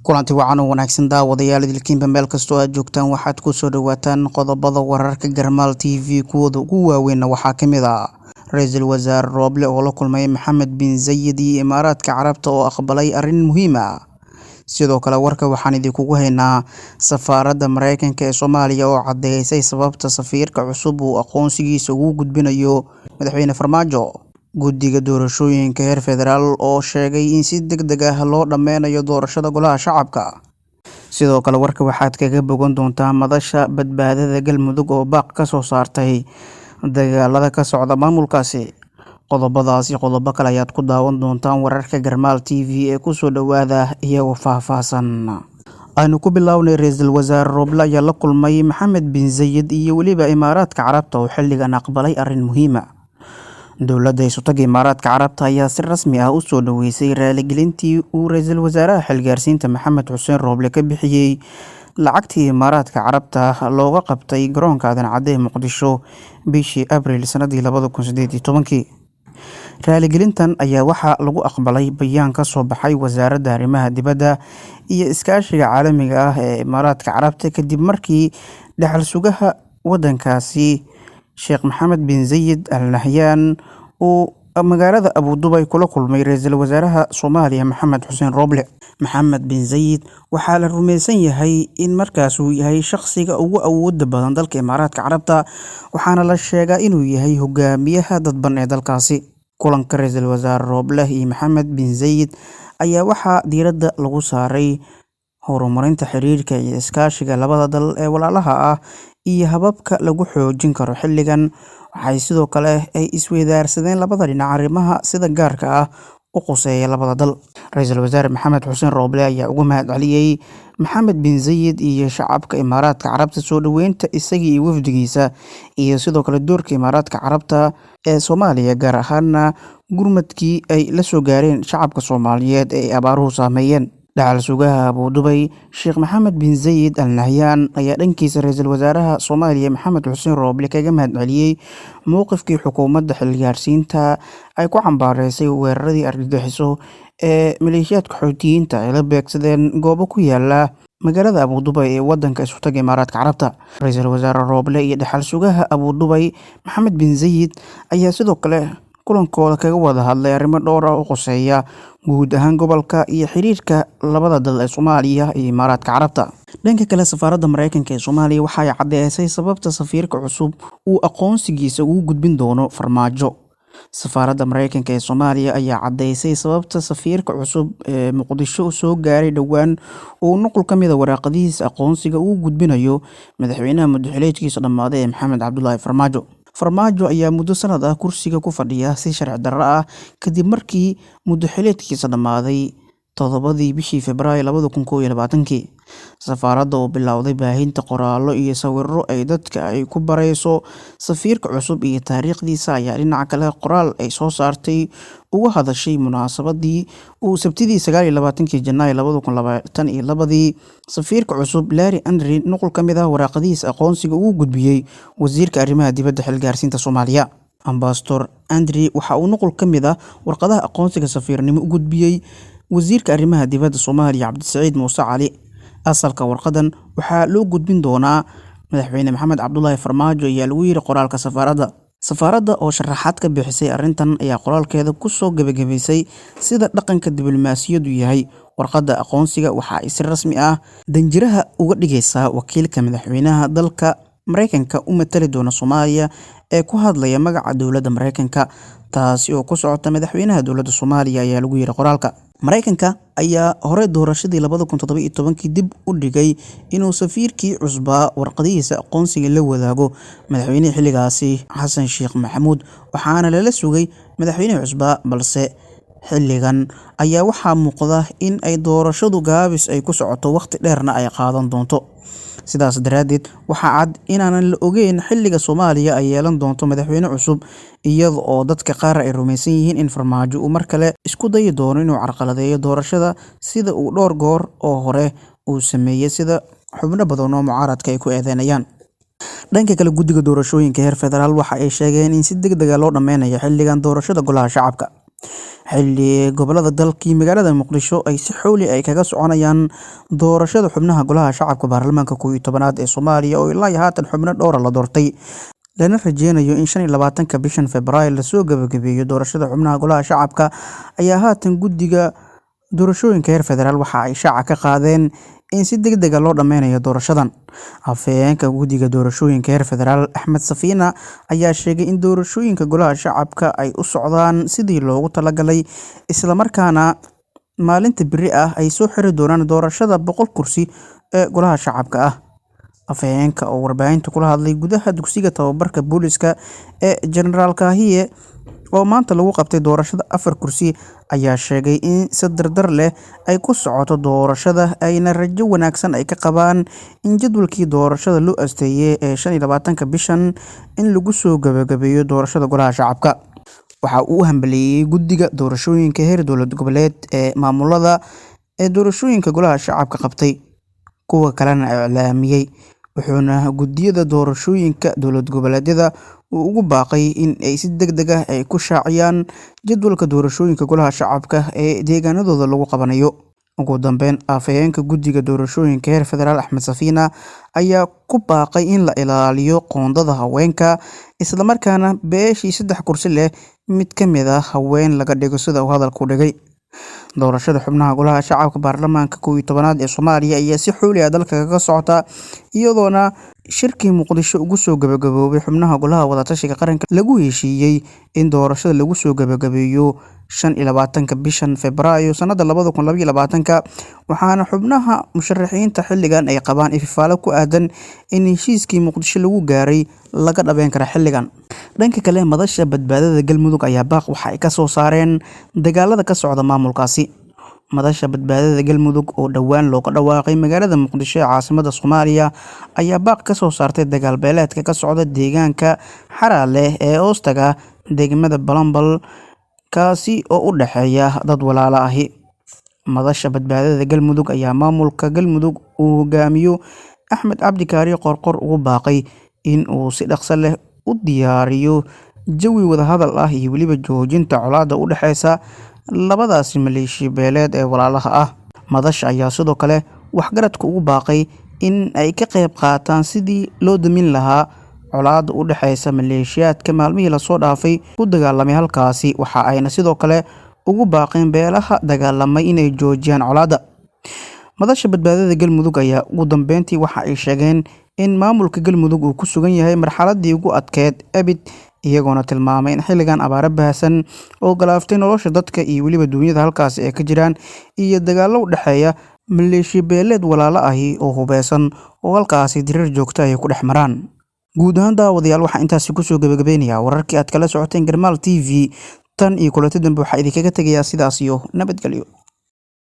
Kulanti wacan oo wanaagsan daawadayaal, idilkiinba meel kastoo aad joogtaan, waxaad kusoo dhawaataan qodobada wararka Garmaal TV kuwooda ugu waaweynna waxaa ka mid ah ra-iisul wasaare Rooble oo la kulmay Maxamed bin Zayid iyo Imaaraadka Carabta oo aqbalay arrin muhiim ah. Sidoo kale warka waxaan idinkugu haynaa safaaradda Mareykanka ee Soomaaliya oo caddeysay sababta safiirka cusub uu aqoonsigiisa ugu gudbinayo madaxweyne Farmaajo. Guddiga doorashooyinka heer federaal oo sheegay in si degdeg ah loo dhameynayo doorashada golaha shacabka. Sidoo kale warka waxaad kaga bogan doontaa madasha badbaadada Galmudug oo baaq ka soo saartay dagaalada ka socda maamulkaasi. Qodobadaasi qodobo kale ayaad ku daawan doontaan wararka Garmaal TV ee kusoo dhawaada iyagoo faahfaahsan. Aynu ku bilownay, ra-iisul wasaare Rooble ayaa la kulmay Maxamed bin Zayid iyo weliba Imaaraadka Carabta oo xilligan aqbalay arrin muhiim ah. Dowladda isutaga Imaaraadka Carabta ayaa si rasmi ah u soo dhaweysay raaligelintii uu ra-iisul wasaaraha xilgaarsiinta Maxamed Xuseen Rooble ka bixiyey lacagtii Imaaraadka Carabta looga qabtay garoonka Aadan Cadde ee Muqdisho bishii Abriil sanadii 2018. Raaligelintan ayaa waxaa lagu aqbalay bayaan ka soo baxay wasaaradda arrimaha dibadda iyo iskaashiga caalamiga ah ee Imaaraadka Carabta kadib markii dhaxal sugaha waddankaasi Sheekh Maxamed bin Zayid Al Nahyan uu magaalada Abu Dubay kula kulmay ra-iisul wasaaraha Soomaaliya Maxamed Xuseen Rooble. Maxamed bin Zayid waxaa la rumaysan yahay in markaas uu yahay shakhsiga ugu awoodda badan dalka Imaaraadka Carabta, waxaana la sheegaa inuu yahay hogaamiyaha dadban ee dalkaasi. Kulanka ra-iisul wasaare Rooble iyo Maxamed bin Zayid ayaa waxaa diiradda lagu saaray horumarinta xiriirka iyo iskaashiga labada dal ee walaalaha ah iyo hababka lagu xoojin karo xilligan. Waxay sidoo kale ay isweydaarsadeen labada dhinac arrimaha sida gaarka ah u quseeya labada dal. Ra-iisul wasaare Maxamed Xuseen Rooble ayaa uga mahad celiyey Maxamed bin Zayid iyo shacabka Imaaraadka Carabta soo dhaweynta isagii iyo wafdigiisa, iyo sidoo kale doorka Imaaraadka Carabta ee Soomaaliya, gaar ahaana gurmadkii ay la soo gaareen shacabka Soomaaliyeed ee ay abaaruhu saameeyeen. Dhaxal sugaha Abu Dubay Sheekh Maxamed bin Zayid Al Nahyan ayaa dhankiisa ra-iisul wasaaraha Soomaaliya Maxamed Xuseen Rooble kaga mahad celiyey mowqifkii xukuumadda xilgaarsiinta ay ku cambaareysay weeraradii argagixiso ee maleeshiyaadka Xuutiyiinta ay la beegsadeen goobo ku yaala magaalada Abu Dubay ee wadanka isutaga Imaaraadka Carabta. Ra-iisul wasaare Rooble iyo dhaxal sugaha Abu Dubay Maxamed bin Zayid ayaa sidoo kale kulankooda kaga wada hadlay arrimo dhowr ah oo quseeya guud ahaan gobolka iyo xiriirka labada dal ee Soomaaliya iyo Imaaraadka Carabta. Dhanka kale, safaaradda Mareykanka ee Soomaaliya waxa ay caddeysay sababta safiirka cusub uu aqoonsigiisa ugu gudbin doono Farmaajo. Safaaradda Mareykanka ee Soomaaliya ayaa caddeysay sababta safiirka cusub ee Muqdisho soo gaaray dhowaan uu nuqul ka mid ah waraaqadihiisa aqoonsiga ugu gudbinayo madaxweynaha muddo-xileedkiisa dhammaaday ee Maxamed Cabdullaahi Farmaajo. Farmaajo ayaa muddo sanad ah kursiga ku fadhiya si sharci darro ah kadib markii muddo-xileedkiisa dhammaaday 7dii bishii Febraayo 2021. Safaaradda oo bilowday baahinta qoraallo iyo sawirro ay dadka ay ku barayso safiirka cusub iyo taariikhdiisa ayaa dhinaca kale qoraal ay soo saartay uga hadashay munaasabadii uu Sabtidii 29 Janaayo 2022 safiirka cusub Larry André nuqul ka mid ah waraaqadihiisa aqoonsiga ugu gudbiyey wasiirka arrimaha dibadda xilgaarsiinta Soomaaliya. Ambassador André waxa uu nuqul ka mid ah warqadaha aqoonsiga safiirnimo u gudbiyey wasiirka arrimaha dibadda Soomaaliya Cabdisaciid Muuse Cali. Asalka warqadan waxaa loo gudbin doonaa madaxweyne Maxamed Cabdullaahi Farmaajo ayaa lagu yiri qoraalka safaaradda. Safaaradda oo sharaxaad ka bixisay arrintan ayaa qoraalkeeda ku soo gabagabaysay sida dhaqanka diblomaasiyaddu yahay. Warqadda aqoonsiga waxa ay si rasmi ah danjiraha uga dhigaysaa wakiilka madaxweynaha dalka Mareykanka u matali doona Soomaaliya ee ku hadlaya magaca dowladda Mareykanka, taasi oo ku socota madaxweynaha dowladda Soomaaliya ayaa lagu yiri qoraalka. Mareykanka ayaa hore doorashadii 2017 dib u dhigay inuu safiirkii cusbaa warqadihiisa aqoonsiga la wadaago madaxweynihii xilligaasi Xasan Sheekh Maxamuud, waxaana lala sugay madaxweynihii cusbaa, balse xilligan ayaa waxaa muuqda in ay doorashadu gaabis ay ku socoto waqti dheerna ay qaadan doonto. Sidaas daraaddeed waxaa cad inaanan la ogeyn xilliga Soomaaliya ay yeelan doonto madaxweyne cusub, iyada oo dadka qaar ay rumaysan yihiin in Farmaajo uu mar kale isku dayi doono inuu carqaladeeyo doorashada sida uu dhowr goor oo hore uu sameeyey, sida xubno badan oo mucaaradka ay ku eedeynayaan. Dhanka kale, guddiga doorashooyinka heer federaal waxa ay sheegeen in si degdeg ah loo dhameynayo xilligan doorashada golaha shacabka. Xilli gobolada dalkii magaalada Muqdisho ay si xowli ay kaga soconayaan doorashada xubnaha Golaha Shacabka Baarlamaanka 11aad ee Soomaaliya oo ilaa iyo haatan xubno dhowr ah la doortay, lana rajeynayo in 25-ka bishan Febraayo lasoo gabagabeeyo doorashada xubnaha Golaha Shacabka, ayaa haatan guddiga doorashooyinka heer federaal waxa ay shaaca ka qaadeen in si degdeg ah loo dhameynayo doorashadan. Afhayeenka guddiga doorashooyinka heer federaal Axmed Safiina ayaa sheegay in doorashooyinka Golaha Shacabka ay u socdaan sidii loogu talagalay, isla markaana maalinta beri ah ay soo xiri doonaan doorashada 100 kursi ee Golaha Shacabka ah. Afhayeenka oo warbaahinta kula hadlay gudaha dugsiga tababarka booliska ee Generaal Kaahiye oo maanta lagu qabtay doorashada 4 kursi ayaa sheegay in si dardar leh ay ku socoto doorashada, ayna rajo wanaagsan ay ka qabaan in jadwalkii doorashada loo asteeyay ee 25-ka bishan in lagu soo gabagabeeyo doorashada Golaha Shacabka. Waxa uu u hambaliyeeyay guddiga doorashooyinka heer dowlad goboleed ee maamulada ee doorashooyinka Golaha Shacabka qabtay, kuwa kalena iclaamiyay, wuxuuna guddiyada doorashooyinka dowlad goboleedyada uu ugu baaqay in ay si degdeg ah ay ku shaaciyaan jadwalka doorashooyinka Golaha Shacabka ee deegaanadooda lagu qabanayo. Ugu dambeyn, afhayeenka guddiga doorashooyinka heer federaal Axmed Safiina ayaa ku baaqay in la ilaaliyo qoondada haweenka, isla markaana beeshii 3 kursi leh mid ka mid ah haween laga dhigo, sida uu hadalka u dhigay. Doorashada xubnaha Golaha Shacabka Baarlamaanka 11aad ee Soomaaliya ayaa si xowli ah dalka kaga socota, iyadoona shirkii Muqdisho ugu soo gabagaboobay xubnaha Golaha Wadatashiga Qaranka lagu heshiiyey in doorashada lagu soo gabagabeeyo 25-ka bishan Febraayo sanada 2022-ka, waxaana xubnaha musharaxiinta xilligan ay qabaan ififaalo ku aadan in heshiiskii Muqdisho lagu gaaray laga dhabeyn karo xilligan. Dhanka kale, madasha badbaadada Galmudug ayaa baaq waxa ay ka soo saareen dagaalada ka socda maamulkaasi. Madasha badbaadada Galmudug oo dhowaan looga dhawaaqay magaalada Muqdisho ee caasimadda Soomaaliya ayaa baaq ka soo saartay dagaal beeleedka ka socda deegaanka Xaraaleh ee hoostaga degmada Balambal, kaasi oo u dhexeeya dad walaalo ahi. Madasha badbaadada Galmudug ayaa maamulka Galmudug uu hogaamiyo Axmed Cabdi Kaari Qorqor ugu baaqay in uu si dhaqso leh u diyaariyo jawi wadahadal ah iyo weliba joojinta colaadda u dhexeysa labadaasi maleeshiya beeleed ee walaalaha ah. Madasha ayaa sidoo kale waxgaradka ugu baaqay in ay ka qayb qaataan sidii loo damin lahaa colaadda u dhexeysa maleeshiyaadka maalmihii lasoo dhaafay ku dagaalamay halkaasi. Waxa ayna sidoo kale ugu baaqeen beelaha dagaalamay inay joojiyaan colaadda. Madasha badbaadada Galmudug ayaa ugu dambeyntii waxa ay sheegeen in maamulka Galmudug uu ku sugan yahay marxaladii ugu adkeyd abid, iyagoona tilmaamay in xilligan abaaro baahsan oo galaaftay nolosha dadka iyo weliba duunyada halkaasi ay ka jiraan, iyo dagaallo u dhexeeya maleeshiya beeleed walaalo ahi oo hubeysan oo halkaasi diriir joogta ay ku dhex maraan. Guud ahaan daawadayaal, waxaa intaasi kusoo gabagabeynayaa wararkii aad kala socoteen Garmaal TV. Tan iyo kulanti dambe waxaa idinkaga tegayaa sidaas iyo nabadgelyo.